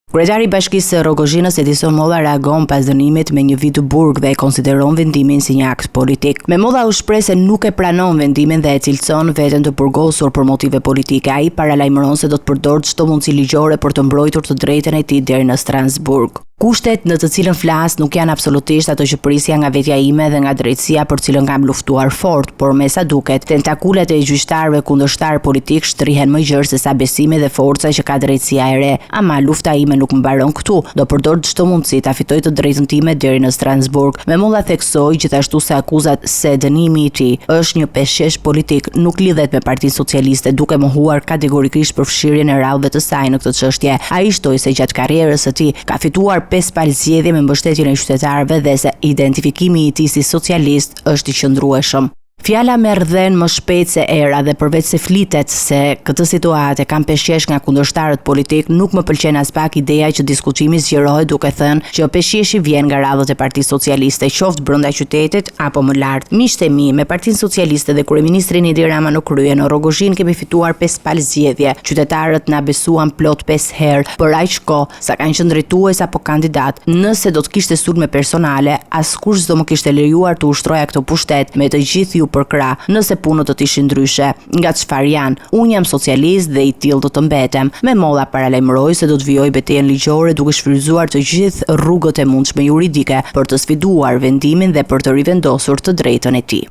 Kryetari i Bashkisë së Rrogozhinës Edison Molla reagon pas dënimit me një vit burg dhe e konsideron vendimin si një akt politik. Memolla u shpreh se nuk e pranon vendimin dhe e cilëson veten të burgosur për motive politike. Ai paralajmëron se do të përdorë çdo mundësi ligjore për të mbrojtur të drejtën e tij deri në Strasburg. Kushtet në të cilën flas nuk janë absolutisht ato që prisja nga vetja ime dhe nga drejtësia për të cilën kam luftuar fort, por me sa duket, tentakulat e gjyqtarëve kundërshtarë politikë shtrihen më gjerë se sa besimi dhe forca që ka drejtësia e re. Ama, lufta ime nuk mbaron këtu. Do përdor çdo mundësi ta fitoj të drejtën time deri në Strasburg. Memolla theksoi gjithashtu se akuzat se dënimi i tij është një peshqesh politik nuk lidhet me Partinë Socialiste, duke mohuar kategorikisht përfshirjen e radhëve të saj në këtë çështje. Ai shtoi se gjatë karrierës së tij, Ka fituar pesë palë zgjedhje me mbështetjen e qytetarëve dhe se identifikimi i tij si socialist është i qëndrueshëm. Fjala merr dhenë më shpejt se era dhe përveç se flitet se këtë situatë e kam peshqesh nga kundërshtarët politikë, nuk më pëlqen aspak ideja që diskutimi zgjerohet duke thënë që peshqeshi vjen nga radhët e Partisë Socialiste, qoftë brenda qytetit apo më lart. Miqtë e mi, me Partinë Socialiste dhe kryeministrin Edi Rama në krye, në Rrogozhinë kemi fituar pesë palë zgjedhje. Qytetarët na besuan plot pesë herë për aq kohë sa kanë qenë drejtues apo kandidatë, nëse do të kishte sulme personale, askush s'do më kishte lejuar të ushtroja këtë pushtet me të gjithë ju përkrah, nëse punët do të ishin ndryshe nga çfarë janë. Unë jam socialist dhe i tillë do të mbetem. Memolla paralajmëroi se do të vijojë betejën ligjore duke shfrytëzuar të gjithë rrugët e mundshme juridike për të sfiduar vendimin dhe për të rivendosur të drejtën e tij.